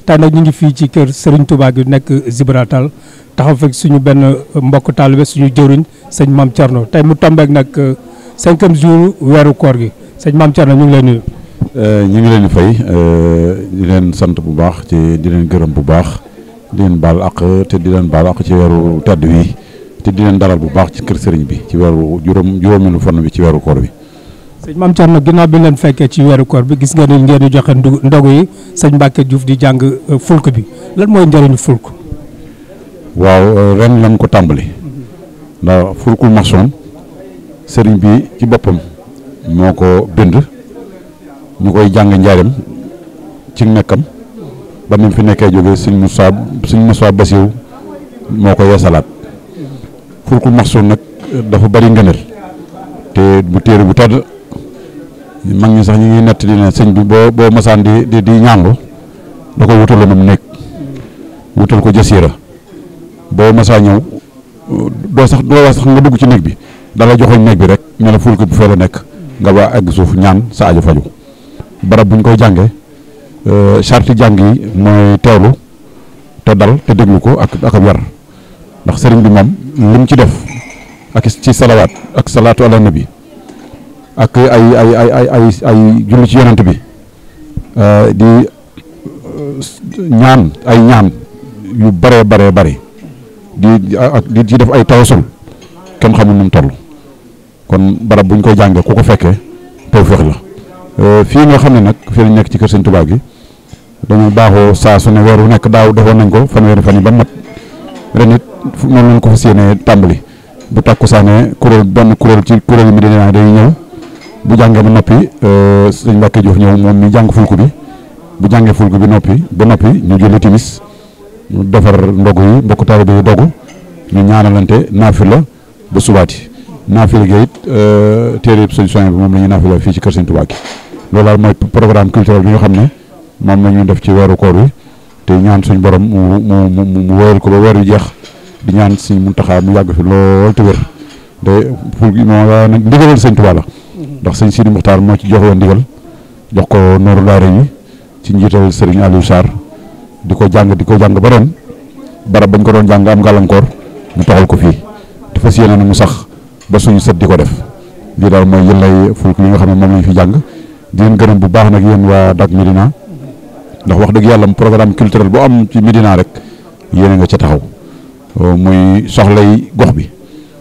tey nag ñu ngi fii ci kër Serigne Touba gi nekk Gibraltar taxaw fekk suñu benn mbokk taalibe suñu jëwriñ sëñ Mame Thierno tey mu tombeek nag 5e jour weeru koor gi sëñ Mame Thierno ñu ngi lay nuyu. ñu ngi leen di fay di leen sant bu baax ci di leen gërëm bu baax di leen baal ak te di leen baal ak ci weeru tedd wi te di leen dalal bu baax ci kër Serigne bi ci weeru juróomeelu fan bi ci weeru koor bi. sëñ Mame Thierno ginnaaw bi leen fekkee ci weeru koor bi gis nga ni ngeen di joxe ndogu yi sëñ Mbacke Diouf di jàng fulk bi lan mooy njëriñu fulk. waaw ren lañ ko tàmbali ndax fulkul maçon sëriñ bi ci boppam moo ko bind ñu koy jàng njaareem ci nekkam ba mu fi nekkee jógee sëñ Moussa Bassirou moo ko yeesalaat fulkul maçon nag dafa bari ngëneel te bu téere bu tedd mag ñi sax ñu ngi nett di ne sëñ bi boo masaan di ñàngu da ko wutal moom nekk wutal ko jasiira boo masaa ñëw doo wax sax nga dugg ci néeg bi dala joxoñ néeg bi rek ñu la fulk bu fee la nekk nga ba egg suuf ñaan sa aju faju barab bu ñu koy jàngee charte jàng yi mooy teewlu te dal te déglu ko ak ab yar ndax sëriñ bi moom lim ci def ak ci salawaat ak salaatu ala nabi ak ay julli ci yonent bi di ñaan ay ñaan yu bare di ci def ay tawasul kenn xamul nu mu toll kon barab bu ñu koy jàngee ku ko fekkee tawfeex la fii nga xam ne nag fii lañ nekk ci kër Sëñ Tuubaa gi dañu baaxoo saa su ne weer wu nekk daaw defoon nañ ko fanweeri fan yi ba mat ren it noonu lañ ko fas yéenee tàmbali bu takkusaanee benn kuréel ci kuréel mi dina day ñëw bu jàngee ba noppi sëñ Mbacke Diouf ñëw moom mi jàng fulku bi bu jàngee fulku bi ba noppi ñu julli timis ñu defar ndogu yi mbokk taalibe yi dogu ñu ñaanalante naafila ba subaati naafila gi it téere yëpp solution bi moom la ñuy naafila fii ci kër Sëñ Tuubaa gi loolu daal mooy programme culturel bi nga xam ne moom la ñu def ci weeru koor wi te ñaan suñ borom mu wéyal ko ba weer wi jeex di ñaan Sëñ Muntaxa mu yàgg fi lool te wér te pour moo nag ndigalal Sëñ Tuubaa la ndax sëñ Sidi Muxtaar moo ci jox woon ndigal jox ko nooru daara yi ci njiital Serigne Aliou Sarr di ko jàng ba ren barab bañ ko doon jàng am gàllankoor mu taxal ko fii te fas yéene na mu sax ba suñu sët di ko def lii daal mooy yëllay fulk li nga xam ne moom lañu fi jàng di leen gërëm bu baax nag yéen waa Dak Médina ndax wax dëgg yàlla programme culturel bu am ci Médina rek yéen a nga ca taxaw muy soxlay gox bi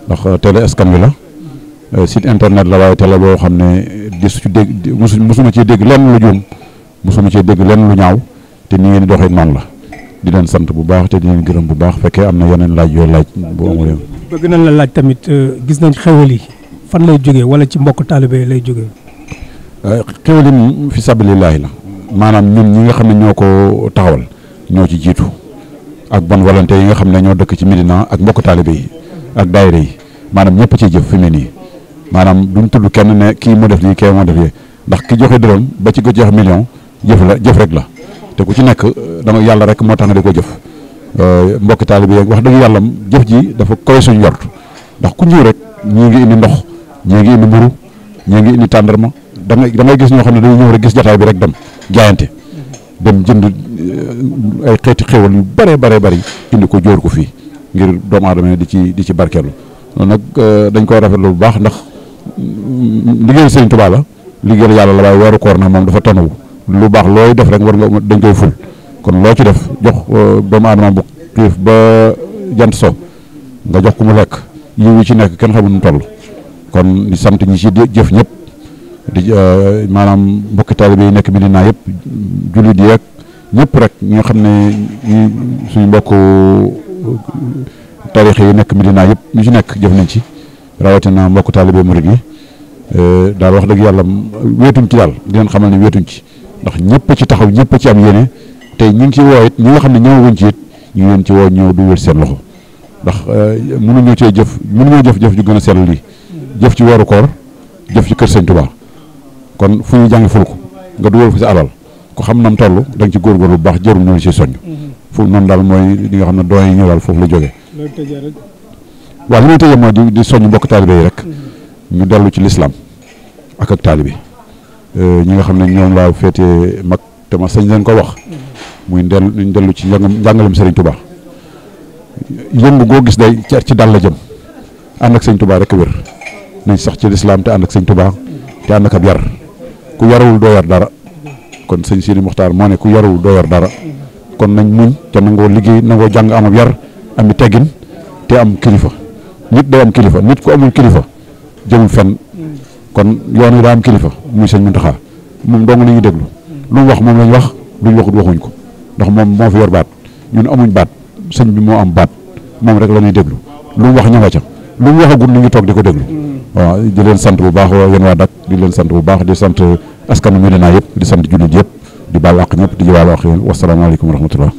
ndax télé askan wi la site internet la waaye télé boo xam ne di su ci dégg musuma cee dégg lenn lu juum musuma cee dégg lenn lu ñaaw te ni ngeen di doxee noonu la di leen sant bu baax te di leen gërëm bu baax fekkee am na yeneen laaj yooyu laaj bu amul yoon. bëgg nañ la laaj tamit gis nañ xewal yi fan lay jógee wala ci mbokk taalibe lay jógee. xewal yi moom fi sabilillaahi la maanaam ñun ñi nga xam ne ñoo ko taxawal ñoo ci jiitu ak bonne volonté yi nga xam ne ñoo dëkk ci Médina ak mbokk taalibe yi ak daayira yi maanaam ñëpp ciy jëf fi mu ne nii maanaam duñ tudd kenn ne kii moo def lii kii moo def lii ndax ki joxe dërëm ba ci ko jox million jëf rek la te ku ci nekk dama yàlla rek moo tax nga di ko jëf mbokki taalibe yi wax dëgg yàlla jëf ji dafa koy suñu yort ndax ku ñëw rek ñii ngi indi ndox ñii ngi indi mburu ñii ngi indi tàndarma da ngay gis ñoo xam ne dañuy ñëw rek gis jataay bi rek dem jaayante dem jënd ay xeeti xéwal yu bare bari indi ko jóor ko fii ngir doomu aadama di ci barkeelu loolu nag dañ koy rafetlu bu baax ndax liggéey Sëriñ Tuubaa la liggéeyal yàlla la waaye weeru koor nag moom dafa tanawu lu baax looy def rek war nga dañ koy ful kon loo ci def jox doomu aadama bu xiif ba jant so nga jox ko mu lekk yiw yi ci nekk kenn xamul nu toll kon di sant ñi ci jëf ñëpp di maanaam mbokki taalibe yi nekk Médina yëpp jullit yi ak ñëpp rek ñi nga xam ne suñu mbokk taarix yi nekk Médina yëpp ñu ci nekk jëf nañ ci rawatina mbokk taalibe murid yi daal wax dëgg yàlla wéetuñ ci daal di leen xamal ne wéetuñ ci ndax ñëpp ci taxaw ñëpp ci am yéene te ñu ngi ci woo it ñi nga xam ne ñëwaguñ ci it ñu ngi leen ci woo ñëw du wér seen loxo ndax mënuñoo jëf ju gën a sell lii jëf ci weeru koor jëf ci kër Sëñ Tuubaa kon fu ñu jàngi fulku nga dugal fa sa alal ko xam nam toll da nga ci góorgóorlu bu baax jërum ñoo ci soññ fu noonu daal mooy li nga xam ne doon yi ñëw daal foofu la jógee waaw li may tëjee mooy di soññ mbokk taalibe yi rek ñu dellu ci lislaam ak taalibe ñi nga xam ne ñoom laa féetee mag te ma sañ leen ko wax muy ñu dellu ci njàngalem Serigne Touba yëngu goo gis day ci dal la jëm ànd ak Serigne Touba rek wér nañ sax ci lislaam te ànd ak Serigne Touba te ànd ak ab yar ku yarawul doo yar dara kon sëñ Sidi Muxtaar moo ne ku yarawul doo yar dara kon nañ muñ te nangoo liggéey nangoo jàng am ab yar am teggin te am kilifa nit day am kilifa nit ku amul kilifa jëmul fenn kon yoon wi daa am kilifa muy sëñ Muntaxa moom dong la ñuy déglu lu mu wax moom lañ wax luñ waxut waxuñ ko ndax moom moo fi yor baat ñun amuñ baat sëñ bi moo am baat moom rek la ñuy déglu lu mu wax ña nga ca lu mu waxagul ñu ngi toog di ko déglu waaw di leen sant bu baax yéen waa Dak di leen sant bu baax di sant askanu Medina yëpp di sant jullit yëpp di baal àq ñëpp di baal àq yéen wasalaamaaleykum wa rahmatullah